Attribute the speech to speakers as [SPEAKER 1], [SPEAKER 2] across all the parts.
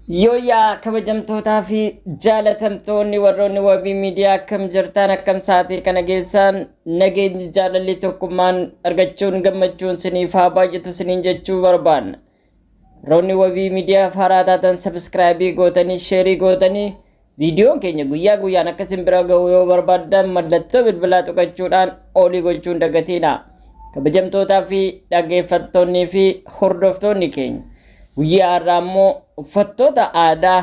[SPEAKER 1] Yooyyaa kabajamtootaa fi jaalatamtoonni warroonni wabii miidiyaa akkam jirtaan akkam sa'aatii kana geessaan nageenyi jaalalli tokkummaan argachuun gammachuun siniif haa baay'atu siniin jechuu barbaanna. Warroonni wabii miidiyaa haaraa taatan sabiskiraayibii gootanii sheerii gootanii viidiyoon keenya guyyaa guyyaan akka isin bira ga'u yoo barbaaddan mallattoo bilbilaa tuqachuudhaan olii gochuun dagatiina. Kabajamtootaa fi dhaggeeffattoonnii fi hordoftoonni keenya guyyaa har'aa immoo uffattoota aadaa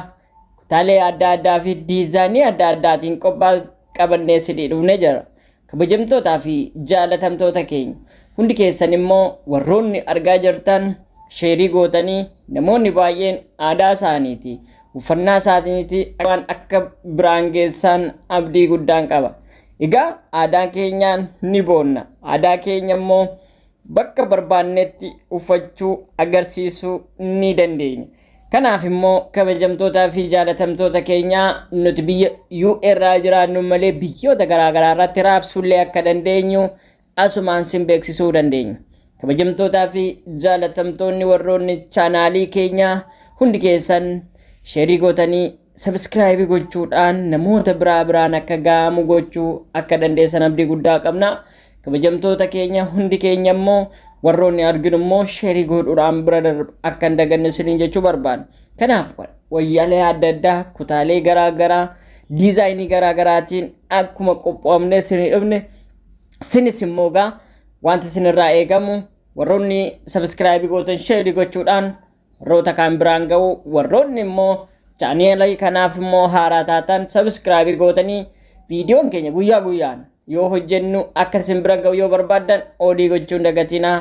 [SPEAKER 1] kutaalee adda addaa fi diizaayinii adda addaatiin qophaa qabannee isinii dhufnee jira. Kabajamtootaa fi jaalatamtoota keenya hundi keessan immoo warroonni argaa jirtan sheerii gootanii namoonni baay'een aadaa isaaniiti uffannaa isaaniiti waan akka biraan geessan abdii guddaan qaba. Egaa aadaa keenyaan ni boonna. Aadaa keenya immoo bakka barbaannetti uffachuu agarsiisuu ni dandeenya. Kanaaf immoo kabajamtootaa fi jaalatamtoota keenyaa nuti biyya UA irraa jiraannu malee biyyoota garaagaraa irratti raabsuullee akka dandeenyu asumaan sin beeksisuu dandeenya. Kabajamtootaa fi jaalatamtoonni warroonni chaanaalii keenyaa hundi keessan sheerii gootanii sabiskiraayibii gochuudhaan namoota biraa biraan akka ga'amu gochuu akka dandeessan abdii guddaa qabna. Kabajamtoota keenya hundi keenya immoo warroonni arginu immoo sheerii godhuudhaan bira darbu akka hin daganne isiniin jechuu barbaanna. Kanaaf wayyaalee adda addaa kutaalee garaa garaa diizaayinii garaa garaatiin akkuma qophoofne isinii dhufne isinis immoo gaa wanti isinirraa eegamu warroonni sabiskiraayibii gootan sheerii gochuudhaan warroota kaan biraan ga'u warroonni immoo chaanelii kanaaf immoo haaraa taatan sabiskiraayibii gootanii viidiyoon keenya guyyaa guyyaan yoo hojjennu akka isin bira ga'u yoo barbaaddan olii gochuun dagatinaa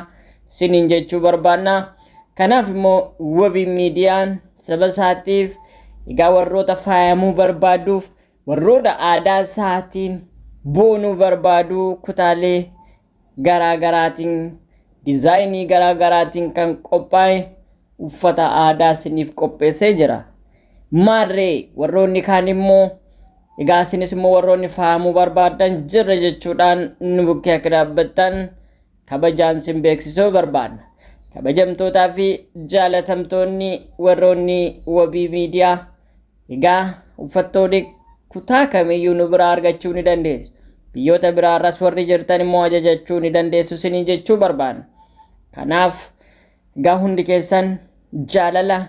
[SPEAKER 1] isiniin jechuu barbaanna. Kanaaf immoo wabii miidiyaan saba isaatiif egaa warroota faayamuu barbaaduuf warroota aadaa isaatiin boonuu barbaadu kutaalee garaa garaatiin dizaayinii garaa garaatiin kan qophaa'e uffata aadaa isiniif qopheessee jira. Maarree warroonni kaan immoo egaa isinis immoo warroonni faayamuu barbaadan jirra jechuudhaan nu bukkee akka dhaabbattan kabajaan sin beeksisuu barbaadna. Kabajamtootaa fi jaalatamtoonni warroonni wabii miidiyaa egaa uffattoonni kutaa kamiyyuu nu biraa argachuu ni dandeessu. Biyyoota biraarras warri jirtan immoo ajajachuu ni dandeessu isinii jechuu barbaadna. Kanaaf egaa hundi keessan jaalala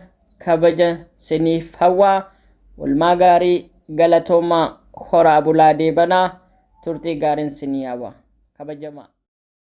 [SPEAKER 1] kabaja siniif hawwaa olmaa gaarii galatoomaa horaa bulaa deebanaa turtii gaariin sinii hawwa kabajamaa.